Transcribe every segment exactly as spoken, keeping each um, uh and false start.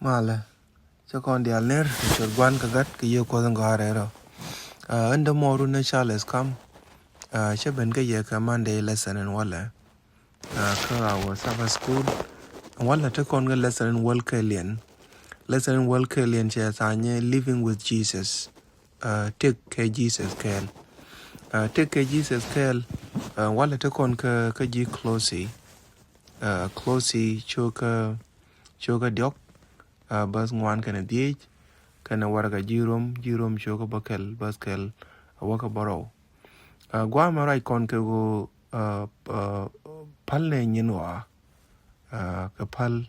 Malɛ, cä kɔn diaal ner kɛ cuɔt guan kɛ gat kɛ Yiëë Kuɔth in gɔaa rɛl rɔ. Aa, in dämuɔɔru ni Charles Kam. Aa, cä ben kä yɛ kɛ Monday lesson in walɛ. Aa, kä our Sabbath school. Walɛ te kɔn kɛ lesson in wäl kɛɛliɛn. Lesson in wäl kɛɛliɛn cɛ tha̱a̱ŋ nyɛ living with Jesus. Aa, tëk kɛ Jesus kɛɛl. Aa, tëk kɛ Jesus kɛɛl. Aa, walɛ te kɔn kä, kä ji̱ Kolosi. Aa, Kolosi cio̱kä, cio̱kä diɔ̱k. Aa, bäth ŋuan kɛnɛ dhieec, kɛnɛ warɛgak ji̱ Rom, ji̱ Rom cio̱kä bäkɛl, bäth kɛl a wäkä bärɔw. Aa, gua̱a̱th mɛ ruac kɔn kɛ ɣöö, aa, aa, päl nɛ nyin ɣɔaa. Aa, kɛ päl,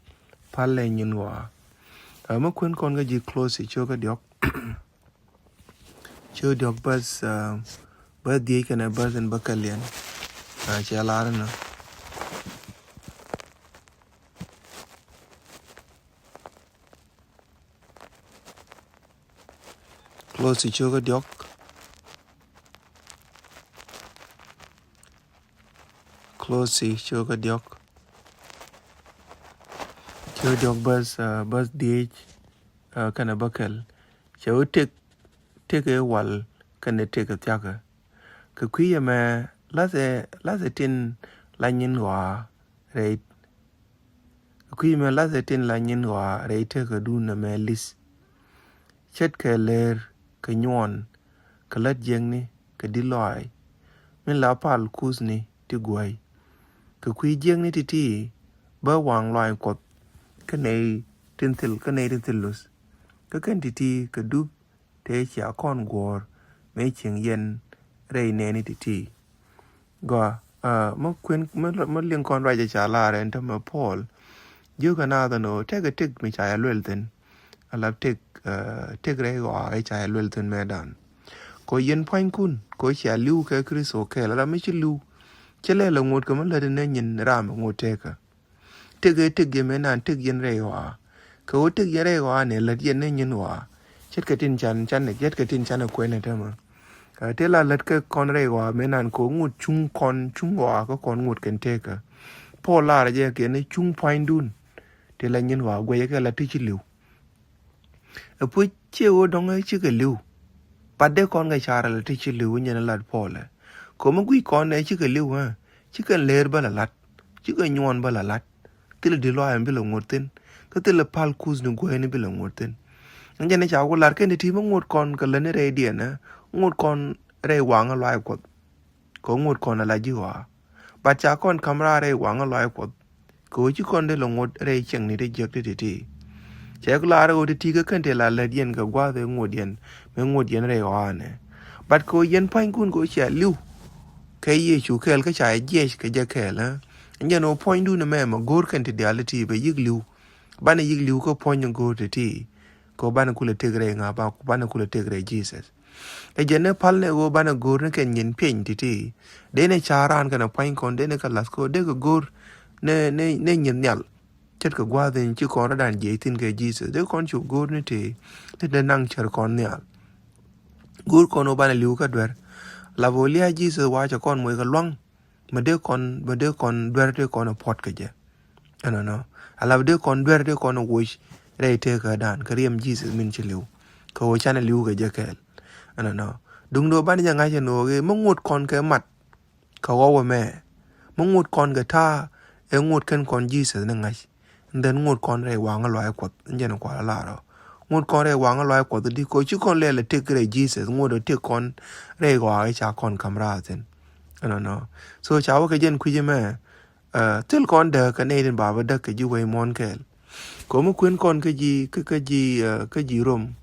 päl nɛ nyin ɣɔaa. Aa, mɛ kuën kɔn kä ji̱ Kolosi cio̱kä diɔ̱k. Cio̱kä diɔ̱k bäth, aa, bäth dhieec kɛnɛ bäth in bäkɛliɛn. Aa, cɛ lar inɔ. Kolosi cio̱kä diɔ̱k. Kolosi cio̱kä diɔ̱k. Cio̱kä diɔ̱k bäth, aa, bäth dhieec, aa, kɛnɛ bäkɛl. Cɛ wä tëk, tëk ɛ wal kɛnɛ tëk ɛ thiakä. Kɛ kui̱ ɛmɛ lathɛ, lathɛ tin la nyin ɣɔaa rɛy. Kɛ kui̱ ɛmɛ lathɛ tin la nyin ɣɔaa rɛy tekädun ɛmɛ li̱th. Ce̱tkɛ lër kɛ nyuɔn kɛ lät jiäkni kɛ di̱t lɔaac min la pal kuthni ti guäy. Kɛ kui̱ jiäkni ti̱ti̱ bä waŋ lɔaac Kuɔth kä nɛy tin thil, kä nɛy tin thil luth. Kä kɛn ti̱ti̱ kɛ dup tëë cia kɔn guɔ̱ɔ̱r mëë cieŋ yɛn rɛy nɛɛni ti̱ti̱. Gɔaa, aa, mä kuën, mä, mä liŋ kɔn ruacɛ ca lar ɛn täämɛ Paul. Jiökɛ naath ɛn ɣöö tëkɛ tëk mi ca yɛ luɛl thi̱n. Ala tëk, aa, tëk rɛy ɣɔaa ëë ca yɛ luɛl thi̱n mëëdan. Kɛ ɣöö yɛn pua̱nykun, kɛ ɣöö cia li̱w kɛ Kritho kɛɛl, ala mi ci li̱w. Ci lɛl ɛ ŋot kɛ mi lätdɛ ni nyin ram ɛ ŋot tëkä. Tëk ëë tëk yɛ mëë naan tëk yɛn rɛy ɣɔaa. Kɛ ɣöö tëk yɛn rɛy ɣɔaa ni lät yɛn ni nyin ɣɔaa. Ce̱tkɛ tin can, can, ce̱tkɛ tin can ɛ kuɛn ɛ täämɛ. Aa, tëë la lät kɛ kɔn rɛy ɣɔaa mëë naan kɛ ɣöö ŋot cuŋ kɔn, cuŋ ɣɔaa kä kɔn ŋot kɛn tëkä. Paul lar jɛ kɛ ni cuŋ pua̱nydun. Tëë la nyin ɣɔaa guɛcɛ kɛ la ti ci li̱w. Ɛ puc ciɛ ɣöö dɔ̱ŋ ɛ cikɛ li̱w. Bat dee kɔn kɛ car ala ti ci li̱w nyɛn lat Paul ɛ. Komi guic kɔn ɛ cikɛ li̱w ɛ. Cikɛ lër bä la lat. Cikɛ nyuɔn bä la lat. Thilɛ di̱t lɔaac mi bi la ŋot thi̱n. Kä thilɛ pal kuthni guäyni bi la ŋot thi̱n. Ɛn jɛn ɛ ca wä lar kɛn ti ti mi ŋot kɔn kɛ lätni rɛydiɛn ɛ. Ŋot kɔn rɛy waŋä lɔaac Kuɔth. Kɛ ŋot kɔn ala ji̱ ɣɔaa. Bat ca kɔn ka̱m raar rɛy waŋä lɔaac Kuɔth. Kɛ ɣöö ci kɔn dee lɛ ŋot rɛy cieŋni ti jiäk ti ti̱ti̱. Cɛ kɛ lar ɣöö ti̱ti̱ kä kɛn tëë la lät yɛn kɛ gua̱a̱th ëë ŋot yɛn, mëë ŋot yɛn rɛy ɣɔaa nɛ. Bat kɛ ɣöö yɛn pua̱nykun kɛ ɣöö cia li̱w kɛ Yecu kɛɛl kä ca jiɛc kɛ jɛ kɛɛl, ɛ? Ɛn jɛn ɣöö puɔ̱nydun ɛmɛ mɛ go̱o̱r kɛn ti diaal ti̱ti̱ bɛ yi̱k li̱w. Banɛ yi̱k li̱w kä puɔ̱ny in go̱o̱r ti̱ti̱. Kɛ ɣöö banɛ kulɛ tëk rɛy ŋa̱, ba, banɛ kulɛ tëk rɛy Jesus. Ɛ jɛn ni pal ni ɣöö banɛ go̱o̱r ni kɛ nyin piɛny ti̱ti̱. Dee ni ca̱r raan kɛnɛ pua̱ny kɔn, dee ni kɛ la̱th kɛ ɣöö dee kɛ go̱o̱r ni, ni, ni nyin nhial. Ce̱tkɛ gua̱a̱th in ci kɔn rɔ̱dan jiɛc thi̱n kɛ Jesus. Dee kɔn cu go̱o̱r ni tëë, ni dee naŋ cär kɔn nhial. Go̱o̱r kɔn ɣöö banɛ li̱w kä duer. Lap ɣöö lia̱a̱ Jesus wa cɛ kɔn moc kɛ lua̱ŋ. Mi dee kɔn, mi dee kɔn duer dee kɔn puɔt kɛ jɛ. Ɛnɔnɔ. Ala bi dee kɔn duer dee kɔn woc rɛy tëëkädan kɛ riɛm Jesus min ci li̱w. Kɛ ɣöö canɛ li̱w kɛ jɛ kɛɛl. Ɛnɔnɔ. Duundɛ banɛ jɛ ŋa̱c ɛn ɣöö mi ŋot kɔn kɛ mat kɛ ɣɔw ɛmɛ. Mi ŋot kɔn kɛ ta̱a̱ ɛ ŋot kɛn kɔn Jesus ni ŋa̱c. Ɛn dhɛn ŋot kɔn rɛy waŋä lɔaac Kuɔth. Ɛn jɛn kual a lar ɔ. Ŋot kɔn rɛy waŋä lɔaac Kuɔth di kɛ ɣöö ci kɔn lɛl ɛ tëk rɛy Jesus. Ŋot ɛ tëk kɔn rɛy ɣɔaa ca kɔn ka̱m raar thi̱n. Ɛnɔnɔ. So ca wä kɛ jɛn kui̱c ɛmɛ. Aa, thil kɔn däk kɛ nɛy tin ba bä däk kɛ ji̱ wec muɔ̱ɔ̱n kɛɛl. Komi kuën kɔn kä ji̱, kä, kä ji̱, aa, kä ji̱ Rom.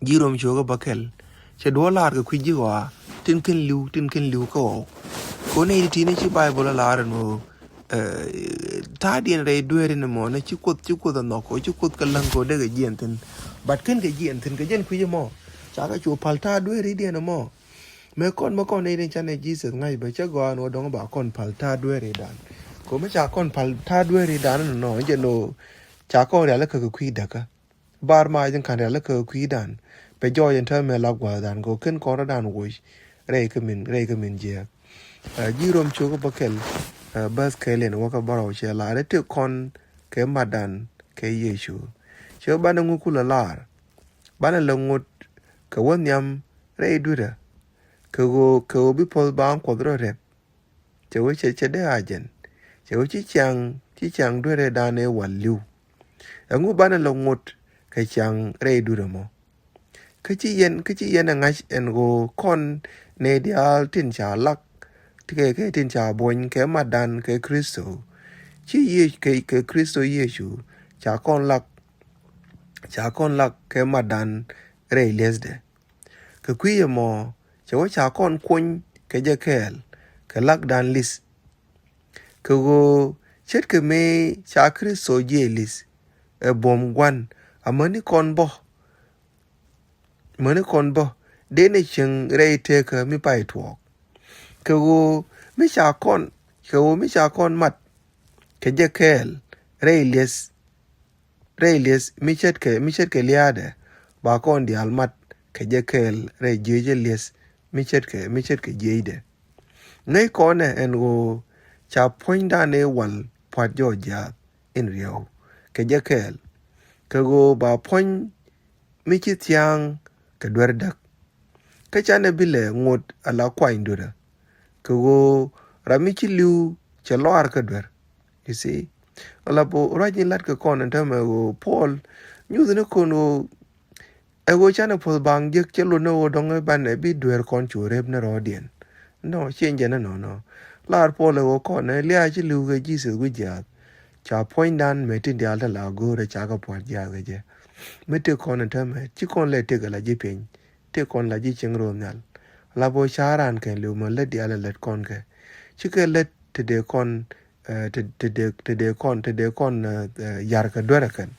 Ji̱ Rom cio̱kä bäkɛl. Cɛ duɔ̱ɔ̱r la̱r kɛ kui̱ ji̱ ɣɔaa tin kɛn li̱w, tin kɛn li̱w kä ɣɔw. Ko nɛy ti ti ni ci Baibol a la̱r ɛn ɣöö, aa, ta̱a̱diɛn rɛy dueeri ni mɔ ni ci Kuoth, ci Kuoth a nhɔk kɛ ɣöö ci Kuoth kɛ läŋ kɛ ɣöö dee kɛ jiɛɛn thi̱n. But kɛn kɛ jiɛɛn thi̱n kɛ jɛn kui̱ ɛmɔ. Ca kɛ cu pal ta̱a̱ dueeridiɛn ɛmɔ. Mëë kɔn, mëë kɔn nɛy tin canɛ Jesus ŋa̱c bɛ cä gɔaa ɛn ɣöö dɔ̱ŋ ba kɔn pal ta̱a̱ dueeridan. Ko mëë ca kɔn pal ta̱a̱ dueeridan ɛnɔnɔ, jɛn ɣöö ca kɔn rialikä kɛ kui̱ däkä. Bar mac in ka̱n rialikä kɛ kui̱dan. Bɛ jɔɔc ɛn täämɛ la gua̱a̱thdan kɛ ɣöö ken kɔn rɔ̱dan woc rɛy kä min, rɛy kä min jiääk. Aa, ji̱ Rom cio̱kä bäkɛl, aa, bäth kɛl in wäkä bärɔw cɛ lar i̱ tëk kɔn kɛ matdan kɛ Yecu. Cɛ wee banɛ ŋu kulɛ lar, banɛ lɛ ŋot kɛ wä nhiam rɛy dui̱rä, kɛ ɣöö kɛ ɣöö bi puɔ̱th baaŋ Kuɔth rɔ rɛp. Cɛ wee cɛ cɛ dee a jɛn. Cɛ wee ci ciaŋ ci ciaŋ dueerɛ danɛ wal li̱w. Ɛŋu banɛ lɛ ŋot kɛ ciaŋ rɛy dueerɛ mɔ? Kä ci yɛn kä ci yɛn ɛ ŋa̱c ɛn ɣöö kɔn nɛy diaal tin ca lak, ti kɛ kɛ tin ca buɔ̱ny kɛ matdan kɛ Kritho. Ci Ye- kɛ kɛ Kritho Yecu ca kɔn lak, ca kɔn lak kɛ matdan rɛy li̱ethdɛ. Kɛ kui̱ ɛmɔ cɛ wä ca kɔn kuny kɛ jɛ kɛɛl kɛ lakdan li̱th. Kɛ ɣöö ce̱tkɛ mëë ca Kritho jiɛc li̱th ɛ buɔ̱m gua̱n, amäni kɔn bä, mäni kɔn bä dee nɛ cieŋ rɛy tekä mi pay tuɔɔk. Kɛ ɣöö mi ca kɔn, kɛ ɣöö mi ca kɔn mat kɛ jɛ kɛɛl rɛy li̱eth, rɛy li̱eth mi ce̱tkɛ, mi ce̱tkɛ lia̱a̱dɛ, ba kɔn diaal mat kɛ jɛ kɛɛl rɛy jiecä li̱eth mi ce̱tkɛ, mi ce̱tkɛ jiecdɛ. Ŋäc kɔnɛ ɛn ɣöö ca puɔ̱nydan ëë wal pua̱t jɔɔc jiaath in riɛw kɛ jɛ kɛɛl, kɛ ɣöö ba puɔ̱ny mi ci thia̱a̱ŋ kɛ duer däk. Kä canɛ bi lɛ ŋot ala kuany duerä, kɛ ɣöö ram mi ci li̱w cɛ lɔaar kä duer. You see? Ala bä ruac in lat kɛ kɔn ɛn täämɛ ɣöö Paul nyuth ni kɔn ɣöö ɛ ɣöö canɛ puɔth baŋ jek cɛ lot ni ɣöö dɔ̱ŋ ɛ banɛ bi duer kɔn cu rep ni rɔɔdiɛn. Nɔ, ci ɛn jɛn ɛnɔnɔ. Lar Paul ɛ ɣöö kɔn ɛ lia̱a̱ ci li̱w kɛ Jesus wi̱c jiaath. Ca puɔ̱nydan mëë tin diaal te la go̱o̱rɛ ca kɛ pua̱t jiaath kɛ jɛ. Mi tëk kɔn ɛn täämɛ ci kɔn lɛ tëk ala ji̱ piɛny. Tëk kɔn la ji̱ cieŋ ro̱o̱ nhial. Ala bä ca raan kɛn li̱w mɛ lät diaal ɛ lät kɔn kɛ. Cikɛ lät te dee kɔn, eh, te, te dee, te dee kɔn, te dee kɔn, eh, eh, yar kɛ duer ɛ kɛn.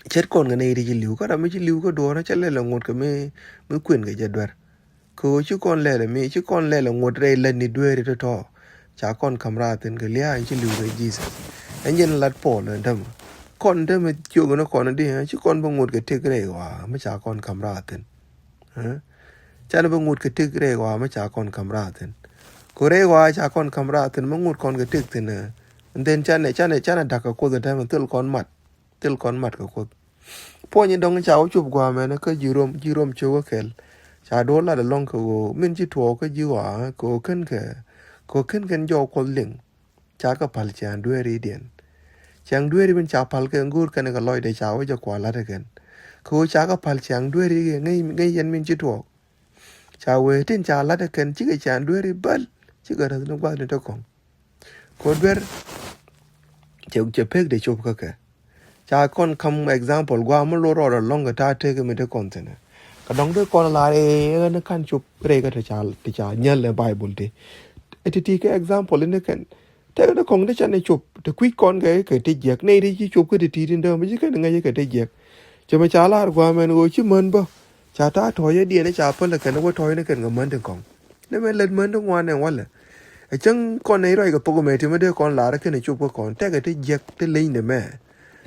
Ce̱t kɔn kɛ nɛy ti ci li̱w, kä ram mi ci li̱w kä duɔ̱ɔ̱r cä lɛl ɛ ŋot kɛ mi, mi kuën kɛ jɛ duer. Kɛ ɣöö ci kɔn lɛl ɛ mi, ci kɔn lɛl ɛ ŋot rɛy lät ni dueeri tɔ̱tɔ̱. Ca kɔn ka̱m raar thi̱n kɛ lia̱a̱ in ci li̱w kɛ Jesus. Ɛn jɛn lat Paul ɛn täämɛ. Kɔn täämɛ ciökɛ ni kɔn di, ci kɔn bä ŋot kɛ tëk rɛy ɣɔaa mi ca kɔn ka̱m raar thi̱n. Eh? Canɛ bä ŋot kɛ tëk rɛy ɣɔaa mi ca kɔn ka̱m raar thi̱n. Kɛ rɛy ɣɔaa ca kɔn ka̱m raar thi̱n mi ŋot kɔn kɛ tëk thi̱n, eh? And then canɛ, canɛ, canɛ da̱k kɛ Kuoth ɛn täämɛ thil kɔn mat. Thil kɔn mat kɛ Kuoth. Puɔ̱ny in dɔ̱ŋ ca wä cop gua̱a̱mɛn kä ji̱ Rom, ji̱ Rom cio̱k kä kɛl. Ca duɔl lat ɛlɔ̱ŋ kɛ ɣöö min ci tuɔɔk kä ji̱ ɣɔaa kɛ ɣöö ken kɛ, kɛ ɣöö ken kɛn jɔɔk Kuɔth liŋ. Ca kɛ pal ciaŋ dueeridiɛn. Ciaŋ dueeri min ca pal kɛ ŋo̱o̱r kɛn kɛ lɔcdɛ ca wä jɛ kua̱r la̱t ɛ kɛn. Kɛ ɣöö ca kɛ pal ciaŋ dueeri kɛ ŋäc, ŋäc yɛn min ci tuɔɔk. Ca wee tin ca la̱t ɛ kɛn cikɛ ciaŋ dueeri bäl, cikɛ räth ni gua̱thni te kɔ̱ŋ. Kɛ ɣöö duer cɛ, cɛ pek dee cop kä kɛ. Ca kɔn ka̱m example gua̱a̱ mi lot rɔɔdɛ ɛlɔ̱ŋ kɛ ta̱a̱ tëëk mi te kɔn thi̱n. Kɛ dɔ̱ŋ dee kɔn lar ëë ɣän ka̱n cop rɛy kä te ca, te ca nyäl ɛ Bible ti. Ɛ ti ti kɛ example ni kɛn. Tëëk ni kɔ̱ŋ ti canɛ cop, te kui̱c kɔn kɛ kɛ ti jiɛk. Nɛy ti ci cop kä ti ti ti däm, ci kɛn ŋäc kɛ ti jiɛk. Cɛ mɛ ca lar gua̱a̱ mɛn ɣöö ci män bä. Ca ta̱a̱ tɔ̱ɔ̱cä diɛn ca päl ɛ kɛn wä tɔ̱ɔ̱c ni kɛn kɛ män ti kɔ̱ŋ. Ni mɛ lät män ti ŋuan ɛn walɛ. Ɛ cäŋ kɔn nɛy ruac kɛ thok mɛ ti mɛ dee kɔn lar kä ni cop kä kɔn. Tɛkɛ ti jiɛk ti leny ni mɛ.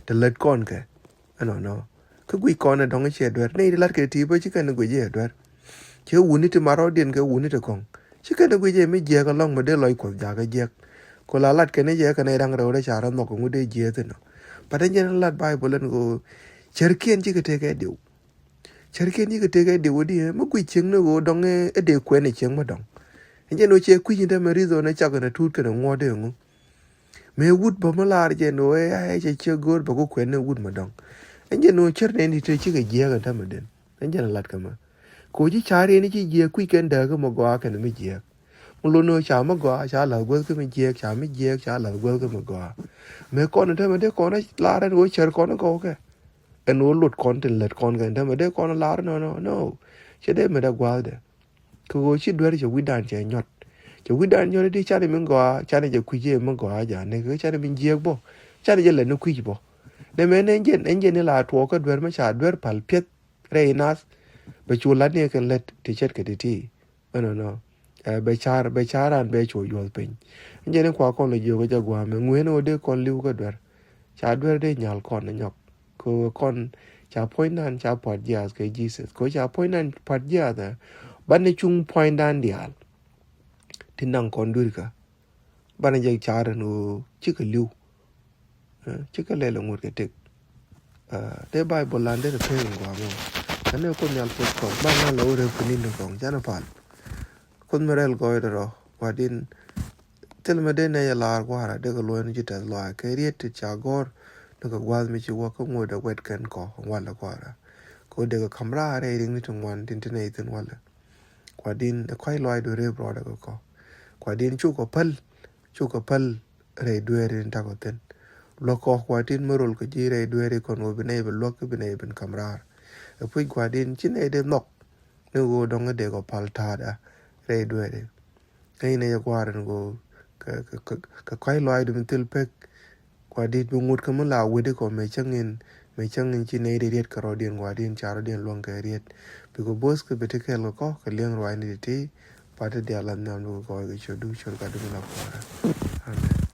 Ti lät kɔn kɛ. Ɛnɔnɔ. Kä guic kɔn ɛ dɔ̱ŋ ciɛ duer. Nɛy ti lat kɛ ti bä ci kɛn guic ɛ duer. Ci wuni ti mat rɔɔdiɛn kɛ wuni ti kɔ̱ŋ. Ci kɛn guic ɛ mi jiɛk ɛlɔ̱ŋ mi dee lɔc Kuɔth jakä jiɛk. Ku la lat kɛn jɛ kɛn ɛ da̱ŋ rɛw dee ca rɔ nhɔk ŋut dee jiɛk thin ɔ. But ɛn jɛn lat Bible ɛn ɣöö cärkiɛn cikɛ tëëk ɛ diw. Cärkiɛn cikɛ tëëk ɛ diw ɛ diɛ mi guic cieŋ ni ɣöö dɔ̱ŋ ɛ dee kuɛn ɛ cieŋ mi dɔ̱ŋ. Ɛn jɛn ɣöö cɛ kui̱c in te mɛ ri̱th ɣöö ni cak in ɛ tuut kɛn ɛ ŋuɔ̱t ɛ ŋu. Mëë wut bä mi laar jɛ ni wee a cɛ ciek go̱o̱r bä ku kuɛn ni wut mi dɔ̱ŋ. Ɛn jɛ ni wee cär nɛn ti te cikɛ jiɛɛk ɛn tämɛ den. Ɛn jɛ ni lat kä mɛ. Kɛ wee ci ca̱r yɛn ci jiɛɛk kui̱ kɛn dääk kä mi gɔaa kɛn mi jiɛɛk. Mi lo̱n ni wee ca mi gɔaa ca la̱th guäth kä mi jiɛɛk, ca mi jiɛɛk ca la̱th guäth kä mi gɔaa. Mëë kɔn ɛn tämɛ dee kɔn laar ɛn wee cär kɔn gɔw kɛ. Ɛn wee lot kɔn tin lät kɔn kɛ ɛn tämɛ dee kɔn laar nɔ nɔ nɔ. Cɛ dee mi dee gua̱a̱thdɛ. Kɛ ɣöö ci duer cɛ wi̱dan cɛ nyɔt. Cɛ wi̱dan nyɔt i̱di canɛ mi gɔaa, canɛ jɛ kui̱c i̱ mi gɔaa ja̱ ni kɛ canɛ mi jiɛɛk bä. Canɛ jɛ lɛ ni kui̱c bä. Dee mɛ ni ɛn jɛn, ɛn jɛn ni la tuɔɔk kä duer mi ca duer pal piɛth rɛy nath. Bɛ cu lat ni kɛn lät ti ce̱tkɛ ti ti. Ɛnɔnɔ. Ɛ, bɛ car, bɛ car an bɛ cu yuɔth piny. Ɛn jɛn ni kua kɔn lɛ jiök kä jɛ gua̱a̱mɛ ŋueen ɣöö dee kɔn li̱w kä duer. Ca duer dee nyal kɔn ni nyɔk. Kɛ ɣöö kɔn ca puɔ̱nydan ca pua̱t jiaath kɛ Jesus. Kɛ ɣöö ca puɔ̱nydan pua̱t jiaath ɛ, banɛ cuŋ pua̱nydan diaal. Ti naŋ kɔn dui̱rkä. Banɛ jɛ car ɛn ɣöö cikɛ li̱w. Cikɛ lɛl ɛ ŋut kɛ tëk. Dee Baibol lan derɛ pek in gɔaa mɔ. Kɛn ni Kuoth Nhial puɔth kɔn ba ŋa̱n la wä rep kɛ ni̱n ti kɔn canɛ pal. Kuoth mi rɛl gɔɔydɛ rɔ gua̱di̱n. Thil mi dee nɛy ɛ laar gua̱a̱ra dee kɛ luɔ̱ny ni ci tɛth lɔaac kɛ riet ti ca gɔ̱r ni kɛ gua̱a̱th mi ci wä kä ŋuɔ̱t dee wɛt kɛn kɔ walɛ gua̱a̱ra. Kɛ wä dee kɛ ka̱m raar rɛy riŋni ti ŋuan tin ti nɛy thi̱n walɛ. Gua̱di̱n ɛ kɔ̱a̱c lɔaacdu rep rɔɔdɛ kɛ kɔ. Gua̱di̱n cukɛ päl, cukɛ päl rɛy dueeri ni takɔ thi̱n. Luäk kɔ gua̱di̱n mi rol kɛ ji̱ rɛy dueeri kɔn ɣöö bi nɛy bi luäk ki bi nɛy bin ka̱m raar. Ɛ puc gua̱di̱n ci nɛy dee nhɔk ni ɣöö dɔ̱ŋ dee kɔ pal ta̱a̱da rɛy dueeri. Ŋäcnɛ jɛ gua̱a̱r in ɣöö kɛ, kɛ, kɛ, kɛ kɔ̱a̱c lɔaacdu mi thil pek. Gua̱di̱t bi ŋut kä mi la wet ikɔ mëë cäŋ in, mëë cäŋ in ci nɛy di riet kɛ rɔ̱diɛn gua̱di̱n ca rɔ̱diɛn luäŋ kɛ riet. Bikɛ bo̱th kɛ bi ti kɛɛl kɛ kɔ kɛ liɛŋ ruaacni ti ti. Bat ti diaal la nhiam bikɛ gɔɔy kɛ ciötdu ciöt Gatdu mi la kuäärä. Amen.